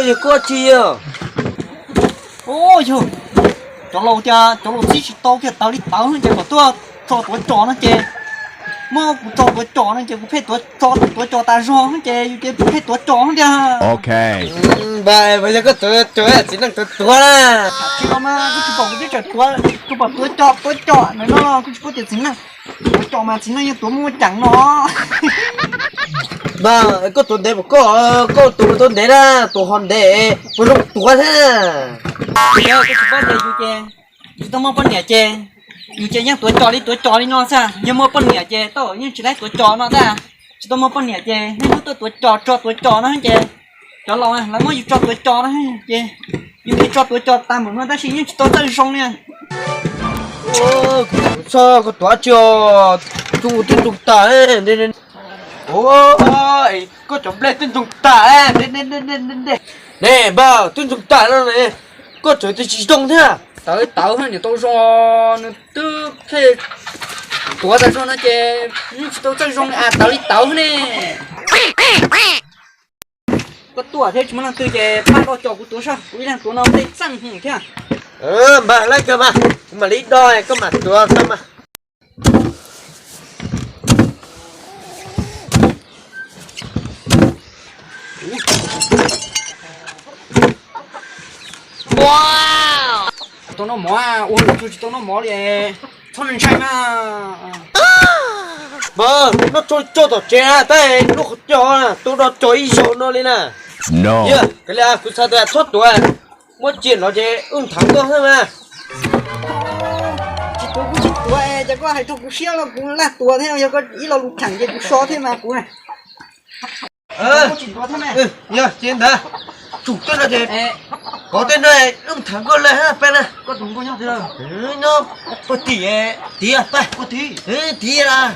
Yog koj tsis yog? Ua yog, cov laus tias cov laus txib tsis tau kiag tawv li tawv ces kom tuaj tso tuav cos no ces muab kuv tso tuav cos no ces kuv pheej tuav cos tuav cos tas zog ces yus ces pheej tuav cos tiag. Npawg, yog koj tuav cos txiv neej tuav tuav na. Tsis tau mas kuv tsis pom kuv twb tseem tuav, kuv pom tuav cos tuav cos no no kuv tsis paub tias txiv neej tuav cos mas txiv neej yeej tuav muaj ceem no. Npawg, koj tuav ntev mas koj, koj tuav tuav ntev na, tuav ho ntev puas zoo tuav thiab. Yog koj tsis paub tias yus ces tsis tau muaj poj niam ces yus ces yeej tuav cos li tuav cos li no xwb, yog muaj poj niam ces tau yeej tsis laib tuav cos no xwb. Tsis tau muaj poj niam ces niaj hnub tuaj tuav cos tso tuav cos no ces cov laus lawv muab yus tso tuav cos no ces yus thiaj tso tuav cos tas npaum no tab sis yeej tsis tau txawj zoo li. Txhob koj tuav tsis, tus twb ntsoog tas. Koj cov nplej twb ntsoog tas. Ne npawg, twb ntsoog tas no ne, koj tseem tias tsis zoo thiab. Tawv tawv niam tau zoo, nws twb pheej tuav tas zoo no ces yeej tsis tau txawj zoo li, tawv li tawv ne. Koj tuaj thiab tsis muaj leej twg ces pab tso cos kuv tuav saib, kuv ib leeg tuav no tej txeej hwm thiab. Npawg, laib kawg mas, kuv mam li do koj mam tuav tau mas. Tsis tau noj mov, ua lus tsis tau noj mov li, txhob ntshai mas. Npawg, noj tsau tsau tom tsev tab lub qhov cos tuav do cos ib zaug no li na. Yog, kuv xav tias txhob tuav, muab cia no ces wb thav koj thiab mas. Tsis tuav kuv tsis tuav, ces koj hais rau kuv siab los kuv laj tuav thiab, yog koj ib lo lus theem ces kuv so thiab mas kuv. Yog ces ntawd, tsum tej no ces, kov tej no wb thav koj lawm peb na. Koj tus nkauj nyob twg? Nyob puag tim, tiav pab, puag tim, tiav las.